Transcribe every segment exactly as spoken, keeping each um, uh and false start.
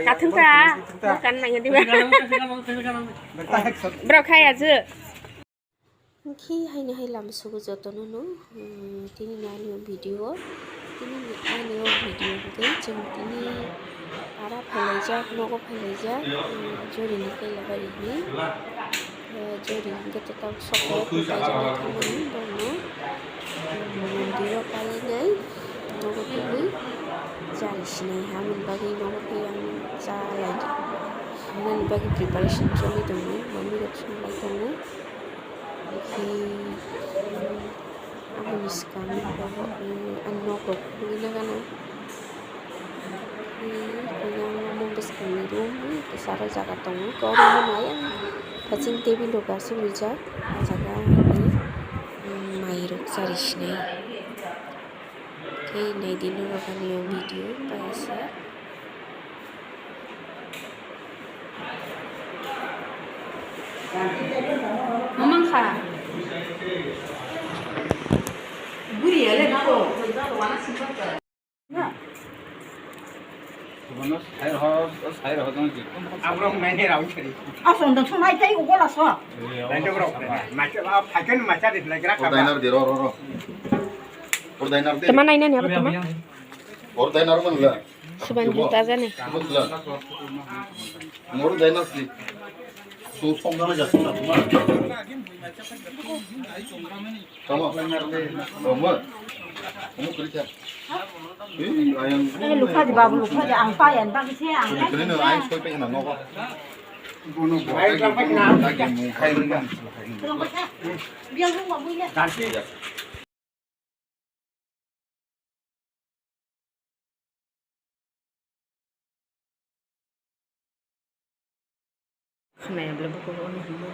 Kathung ka, bukan nang diba. Bertahan. Bro, kaya je. Hwnkhe haino hai lama sugo jotono no, hmm, tini ni ani o video, tini ni ani o video hwnkhe chwng tini para phailaijak, nogo phailaijak, hmm, jori ni Kailabari ni, eh, jori hwnkhe total sokha o phaijaknai thangmani borokno, hmm, mondir o painai nogo tubui chari sinai, aboni bagwi nogo tei ang cha lai, aboni bagwi preparation choli tongo, manwi rok song lai tongo. Tei aboni swkang o, eh, ang nok rok nugwi nw gana. Tei tini ang omo bwskangni room, tei sara jaga tongo, khe oro nai ang haching table rok aswk rijak, ah jaga ang, mm, mai rok chari sinai. Khe naidi norok ani o video paisa. Mamang kha. Buri ale nako. Asong dong sonai tai ugo laso. Ordainer de, ro, ro, ro. Ordainer de. Tama nai nani abo tama. Ordainer man la. Suban juta jani. Mor dai na si. Su phong na ja su na ma. Tama. Tama. Kamu kerja. Eh, ayang. Eh, lupa di babu, lupa di angpa ya, entah sih, angpa. Kini ni ayang soi pe na nogo. Ayang sampai kena. Lagi mungkai mungkai. Dia lu mau ya. Ganti. Khwnaya bwle bukugo ono hinwi.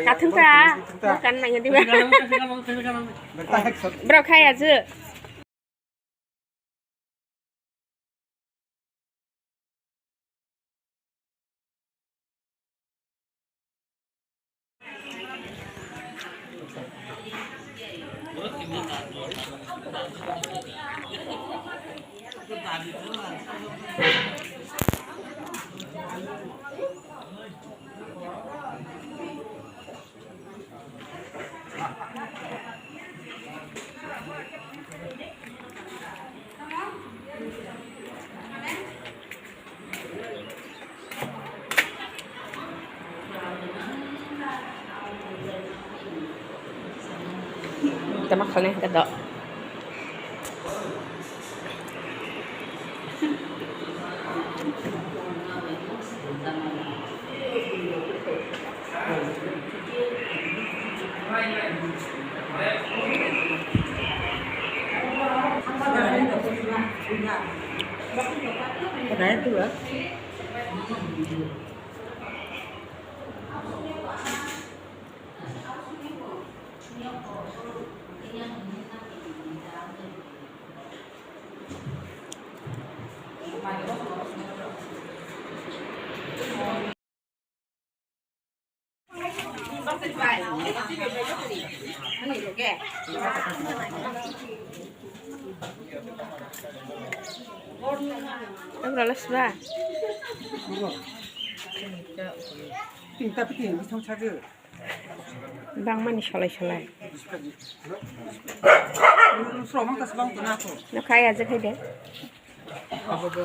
Kathung ka, bukan nang diba. Bro, kaya je. Tama khalnai hwnkhe do. Ang ralas ba. Tinta piti yang bisong saja. Bangmani solai solai. Sromang ta sbang tuna ko. No kaya je khai de. Abo bo.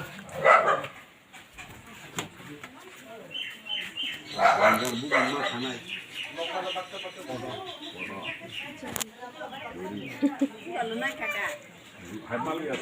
Hai mal ya.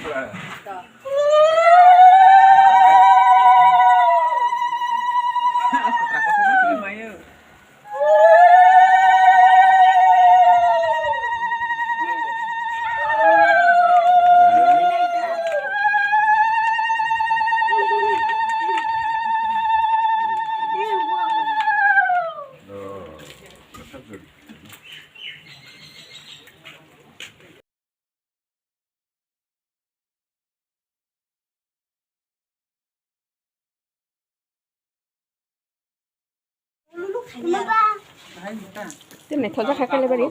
Tini thoja kha kale bari.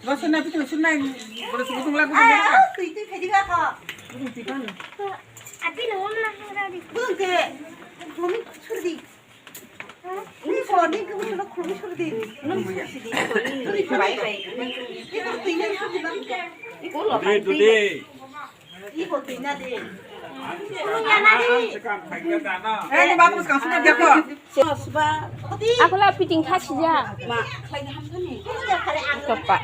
Rosana, piti surnai, bodo suku tungla, ah, tui, tui, khaidi ba kho. Api no, om na, ha, di. Bung ke, bung surdi. Ni so, ni ke, bung lo, khulum surdi. Nung surdi, ni bai bai. Ni ko tui, ni surdi ba. Ni ko lo, bai, bai. Ibo twi na de. Twi na na de. Eh, ni bathroom skang sukha dia ko. Ako la fitting kha sija. Ma, khlai ham thani. Topa.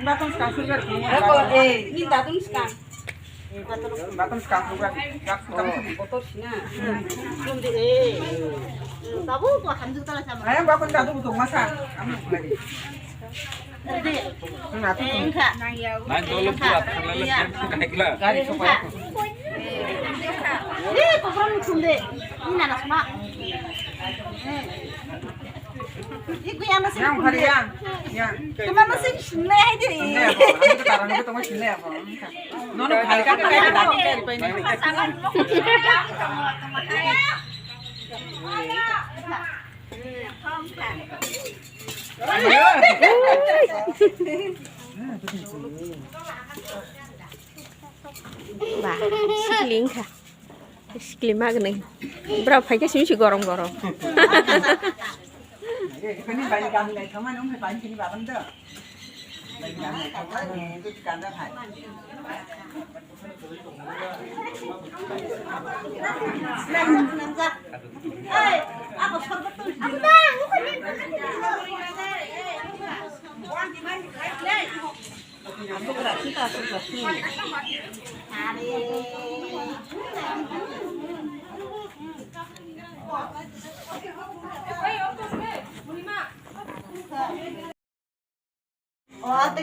Bathroom skang sukha. Ako, eh, ni bathroom skang. Bathroom skang sukha. Botol sina. Belum de, eh. Babu ko hamjak tala sama. Ayang babu tadu butuh masa. Kamu lagi. Nang dolo buat, kalau lagi kaikla. Gari sopa. Ni kokron sumde. Ni nana suma. Iku yang nasi yang hari yang. Ya. Teman nasi sini aja. Ini apa? Aku taruh itu teman sini apa? Nono hari kan kita dari ini. Ba, sikling kha. Sikling ma gwnang. Bra phai khe simi si gorom gorom. Ini bani kami lai thama nung bani sini babang do. Bani kami lai thama nung tu kanda hai.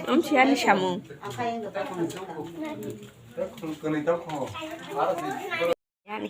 Amsiani samung. Yani.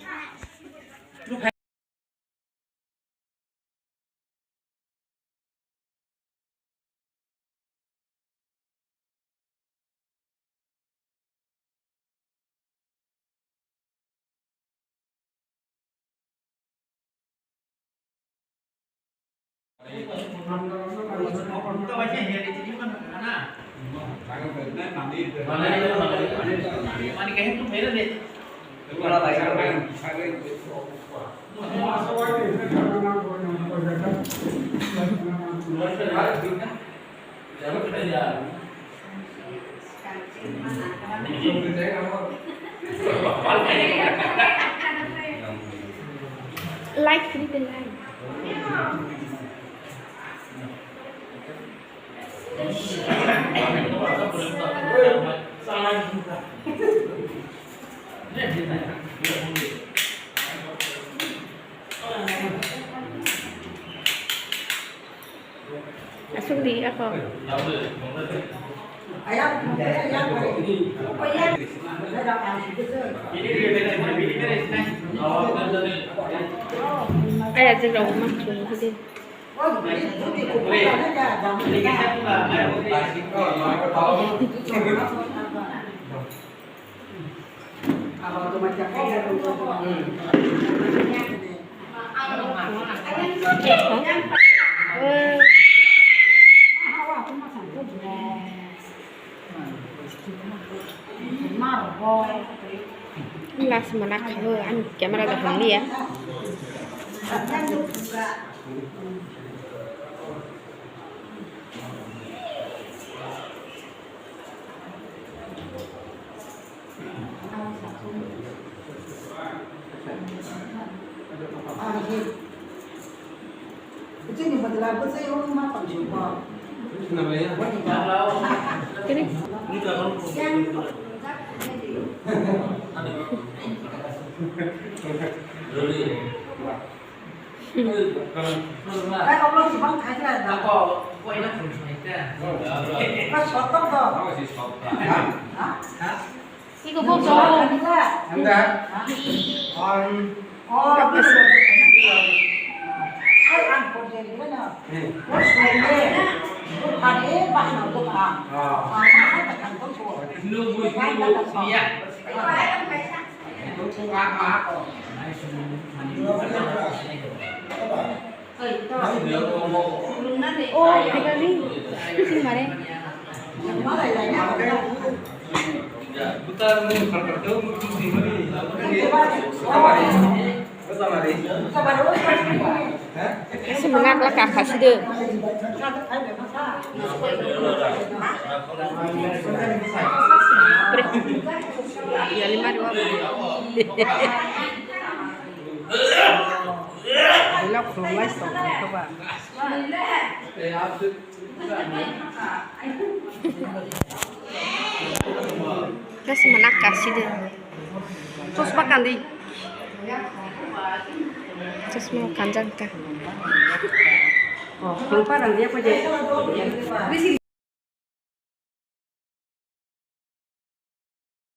Like, free the like. Asuk di ako. Aya, jeng rok ma chung hidi. Last mana khago, ani camera kaham liya. Kini. Iko bo to. Ese mwnakla kakha side. Pre. Yali mari wa. Bila khulumlai song khaba. Ese mwnakha side. Chosma kandi. Chosma kanjak ka. Oh, tongpa rang dia ko je.